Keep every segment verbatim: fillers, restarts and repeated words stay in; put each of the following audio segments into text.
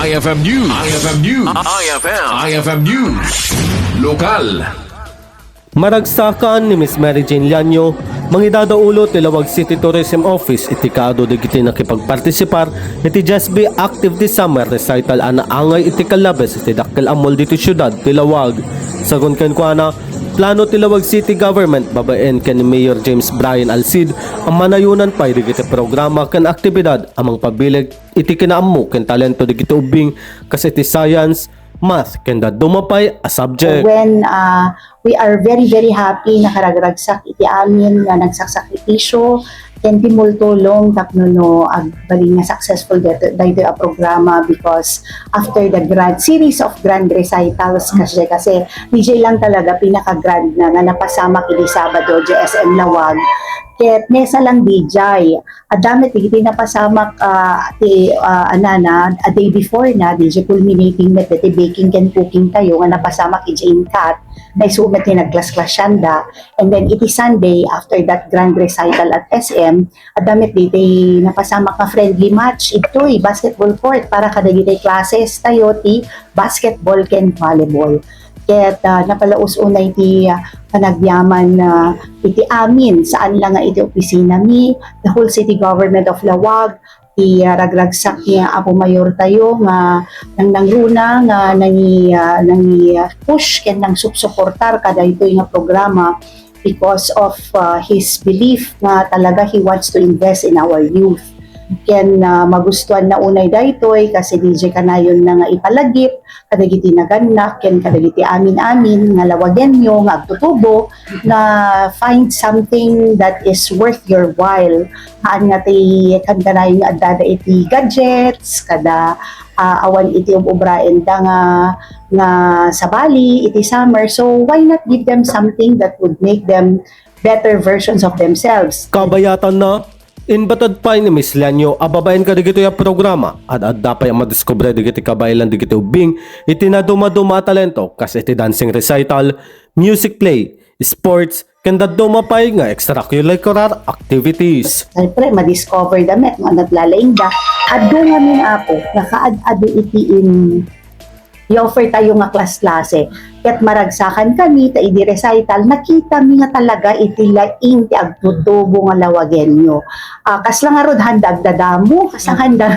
I F M News. I F M News. I F M. I F M News. Lokal. Maragsakan ni Miss Mary Jane Lianyo, mangidada ulo ti Laoag City Tourism Office iti kaadu dagiti nakipagpartisipar iti J S B Activity Summer Recital a naangay iti kalabes iti dakkel a mall ditoy siudad ti Laoag. Sagun kenkuana, plano ti Laoag City Government babaen ken ni Mayor James Brian Alcid a manayonan pay dagiti programa ken aktibidad a mangpabileg iti kinaammo ken talento dagiti ubbing kas iti science, math, ken dadduma pay a subject. When, uh, we are very, very happy, nakaragragsak iti amin nga nagsakripisyo ken tumulong tapno no agbalin nga successful daytoy, daytoy a programa, because after the grand series of grand recitals, kasi, kasi D J lang talaga pinaka-grand na nga napasamak idi Sabado, J S M Laoag. Ket mesa lang D J. Adda met dagiti napasamak, ah, ti, ah, anana, a day before na, di culminating met ti baking ken cooking tayo nga napasamak iti Incat, na isu met ti nagklasklasianda. And then iti Sunday, after that grand recital at S M, adda met diti napasamak nga friendly match, itoy basketball court para kadagiti classes tayo ti basketball ken volleyball. Ket, ah, napalaus unay ti, ah, panagyaman, ah, iti amin, saan la nga iti opisina mi, the whole city government of Laoag, ti, ah, ragragsak ni Apo Mayor tayo nga nangnangruna, nga nangi-, ah, nangi-, ah, push ken nangsupsuportar kadaytoy nga programa because of, ah, his belief nga talaga he wants to invest in our youth. Ken, ah, magustuhan na unay daytoy, kasi D J kanayon na nga ipalagip kadagiti nagannak ken kadagiti amin-amin nga Laoagenyo nga agtutubo nga find something that is worth your while. Haan nga ti kankanayon nga addada iti gadgets, kada, ah, awan iti ub-ubraenda nga, nga sabali iti summer. So why not give them something that would make them better versions of themselves? Kabayatanna, inbated pay ni Miss Lianyo a babaen kadagitoy a programa, ad-adda pay a madiskubre dagiti kabaelan dagiti ubbing iti nadumaduma a talento, kas iti dancing recital, music play, sports, ken dadduma pay nga extracurricular activities. Siyempre, madiscover da met no ania ti lalaingda. Adu ngamin, Apo, nga kaad-adu iti in-, i-offer tayo nga class-class, eh. Ket maragsakan kami, ta idi recital, nakita mi nga talaga iti laing ti agtutubo nga Laoagenyo. Ah, kasla ngarud handa agdadamo, kasla handa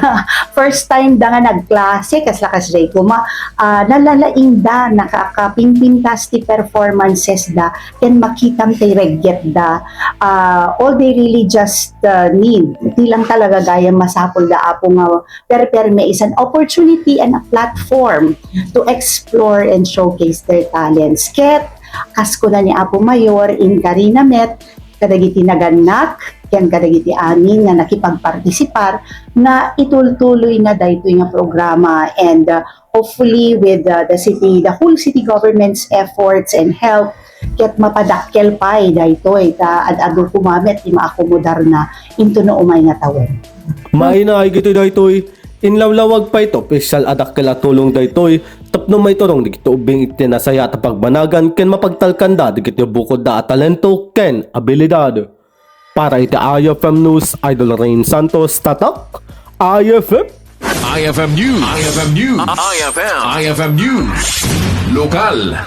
first time da nga nagklase, kasla kasjay koma, ah, nalalaingda, nakakapingpintas ti performances da, ken makitam ti reggetda. Ah, all they really just, ah, need, ti lang talaga gayam masapul da, Apo, nga perperme is an opportunity and a platform to explore and showcase their talents. Ket, kas kuna ni Apo Mayor, inkarina met kadagiti nagannak ken kadagiti amin nga nakipagpartisipar nga itultuloy na daytoy nga programa, and, uh, hopefully with, uh, the city, the whole city government's efforts and help, ket mapadakkel pay daytoy ta ad-adu koma met ti maakomodar na into no umay nga tawen. Maina ay gitoy daytoy, inlawlawag pay ti opisyal a dakkel a tulong daytoy tapno maiturong dagiti ubbing iti nasayaat a pagbanagan ken mapagtalkanda dagiti bukodda a talento ken abilidad. Para iti I F M News, Idol Rain Santos, Tatak, I F M. I F M News. I F M News. I F M. I F M News. Lokal.